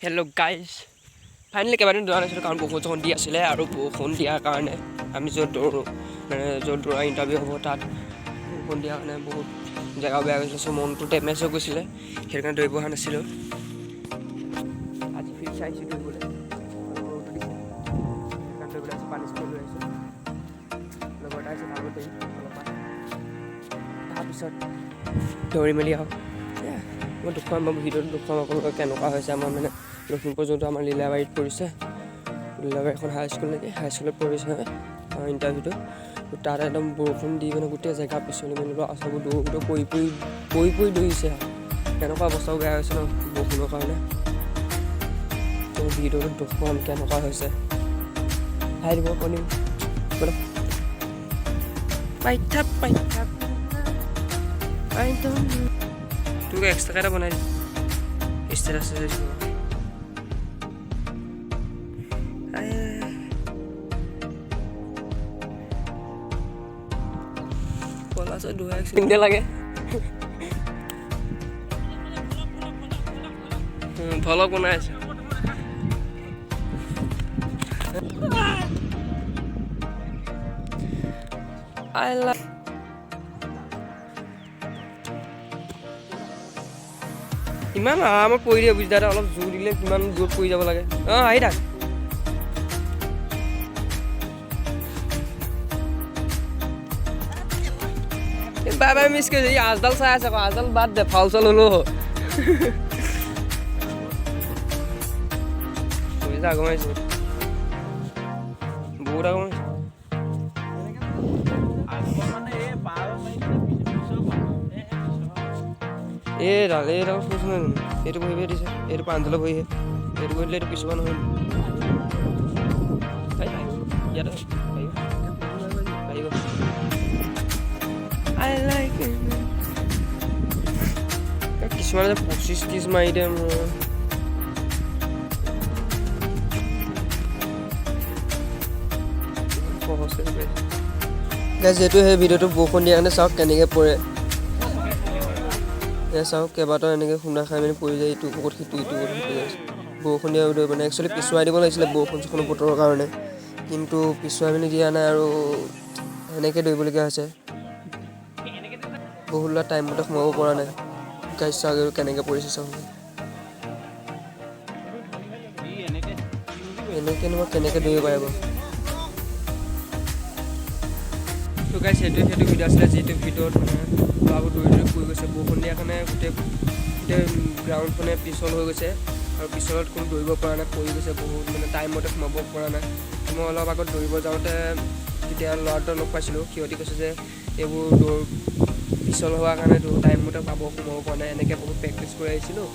Hello' guys, finally কেইবাদিন যোৱা নাছিলোঁ, কাৰণ বৰষুণ চৰষুণ দি আছিলে আৰু বৰষুণ দিয়াৰ কাৰণে আমি য'ত দৌৰোঁ, মানে য'ত দৌৰা ইণ্টাৰভিউ হ'ব, তাত বৰষুণ দিয়াৰ কাৰণে বহুত জেগা বেয়া গৈছিলে। চ' মনটো ডেমেজ হৈ গৈছিলে, সেইটো কাৰণে দৌৰিব অহা নাছিলোঁ। আজি ফিল্ড চাইছোঁ দৌৰিবলৈ, অলপ ৰ'দো দিছে, সেইকাৰণে দৌৰিবলৈ আহিছোঁ। পানী চানী লৈ আহিছোঁ, লগৰ এটা আহিছে, তাৰ লগত দৌৰিম অলপমান। তাৰপিছত দৌৰি মেলি আহোঁ। এয়া, মই দেখুৱাম বাৰু, ভিডিঅ'টো দেখুৱাম আপোনালোকক কেনেকুৱা হৈছে। আমাৰ মানে লখিমপুৰ যোনটো আমাৰ লীলাবাৰীত পৰিছে, লীলাবাৰী এখন হাইস্কুল নেকি, হাইস্কুলত পৰিছে ইণ্টাৰভিউটো। তাত একদম বৰষুণ দি মানে গোটেই জেগা পিছলি, মানে ল'ৰা ছোৱালীবোৰ দৌৰোঁতে পৰি পৰি পৰি পৰি দৌৰিছে। কেনেকুৱা অৱস্থাও বেয়া হৈছে ন বৰষুণৰ কাৰণে। তো ভিডিঅ'টোত দেখুৱাম কেনেকুৱা হৈছে, চাই দিব কণী। পাইথা পাইথা। তোক এক্সট্ৰাকৈ এটা বনাই দিম, ষ্টেটাছ দিছোঁ। লাগে ভলগ বনাই আছে। I like ইমান আৰামত পৰি দিয়ে বুজি দাদা, অলপ জোৰ দিলে কিমান দূৰত পৰি যাব লাগে। অঁ, আহি থাক। বাই বাই, মিছ কৰিছে। ই আঁচডাল চাই আছে আকৌ, আঁচডাল বাদ দে, ফাউল চাউল হ'লেও বুজিছা। আগমাইছোঁ, বহুত আগমাইছোঁ। মানে এই পাৰ মাৰি দিলে পিছৰ পৰা। এই পিছৰ। এইডাল এইডাল খোজ নহয় জানো? এইটো বহিবহে দিছে, এইটো প্ৰাঞ্জলে বহিহে। এইটো বহি দিলে এইটো পিছুৱা নহয়। ইয়াতে পাৰিব, পাৰিব। I like it. কিছুমানে যে 25-30 মাৰি দিয়ে, মোৰ সহজে। যিহেতু সেই ভিডিঅ'টো বৰষুণ দিয়াৰ কাৰণে চাওক কেনেকৈ পৰে। এয়া চাওক, কেইবাটাও এনেকৈ খুন্দা খাই মেলি পৰি যায়, ইটো ক'ত সিটো, ইটো ক'ত সিটো যায়। বৰষুণ দিয়া ভিডিঅ' মানে একচুৱেলি পিছুৱাই দিব লাগিছিলে বৰষুণ চৰষুণৰ বতৰৰ কাৰণে, কিন্তু পিছুৱাই মেলি দিয়া নাই আৰু সেনেকৈ দৌৰিবলগীয়া হৈছে। বহুত ল'ৰা টাইমমতে সোমাব পৰা নাই। গাইজ, চাওক এইটো কেনেকৈ পৰিছে চাওক। ই এনেকে। এনেকৈনো মই কেনেকৈ দৌৰিব পাৰিব? তো গাইজ, সেইটোৱে সেইটো ভিডিঅ' আছিলে, যিটো ভিডিঅ'ত মানে ল'ৰাবোৰ দৌৰি দৌৰি পৰি গৈছে। বৰষুণ দিয়াৰ কাৰণে গোটেই গোটেই গ্ৰাউণ্ডখনে পিছল হৈ গৈছে আৰু পিছলত কোনো দৌৰিব পৰা নাই, পৰি গৈছে বহুত, মানে টাইমমতে সোমাব পৰা নাই। মই অলপ আগত দৌৰিব যাওঁতে যেতিয়া ল'ৰা দুটা লগ পাইছিলোঁ, সিহঁতি কৈছে যে এইবোৰ দৌৰ পিছল হোৱাৰ কাৰণে দৌৰ টাইমমতে পাব সোমাব পৰা নাই। এনেকৈ বহুত প্ৰেক্টিছ কৰি আহিছিলোঁ,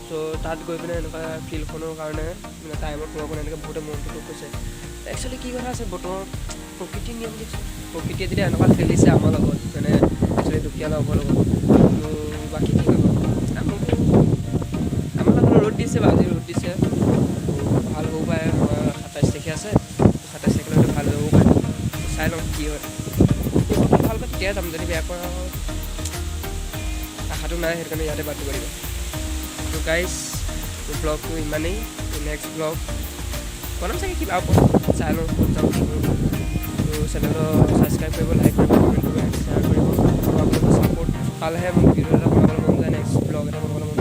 চ' তাত গৈ পিনে এনেকুৱা ফিল্ডখনৰ কাৰণে মানে টাইমত সোমাব পৰা নাই, এনেকৈ বহুতে মনটো দুখ হৈছে। একচুৱেলি কি কথা আছে, বতৰৰ প্ৰকৃতিৰ নিয়ম দিয়কচোন। প্ৰকৃতিয়ে যেতিয়া এনেকুৱা খেলিছে আমাৰ লগত, মানে একচুৱেলি দুখীয়া লগৰ লগত, তো বাকী কি কৰিব? আমাৰ লগত ৰ'দ দিছে বাৰু, আজি ৰ'দ দিছে, তো ভাল হ'ব পাৰে। আমাৰ 27 তাৰিখে আছে, 27 তাৰিখলৈ ভাল হ'বও পাৰে। চাই লওঁ কি হয়। যদি বতৰ ভাল কৰে তেতিয়াই যাম, যদি বেয়া কৰে আৰু আশাটো নাই, সেইটো কাৰণে ইয়াতে বাদ দিব লাগিব। তো গাইজ, ব্লগটো ইমানেই। নেক্সট ব্লগ বনাম চাগে কিবা ওপৰত, চাই লওঁ ক'ত যাওঁ, কি কৰোঁ। তো চেনেলটো ছাবস্ক্ৰাইব কৰিব, লাইক কৰিব, কমেণ্ট কৰিব, শ্বেয়াৰ কৰিব আৰু আপোনালোকৰ ছাপোৰ্ট পালেহে মোক ভিডিঅ' এটা বনাবলৈ মন যায়, নেক্সট ব্লগ এটা বনাবলৈ মন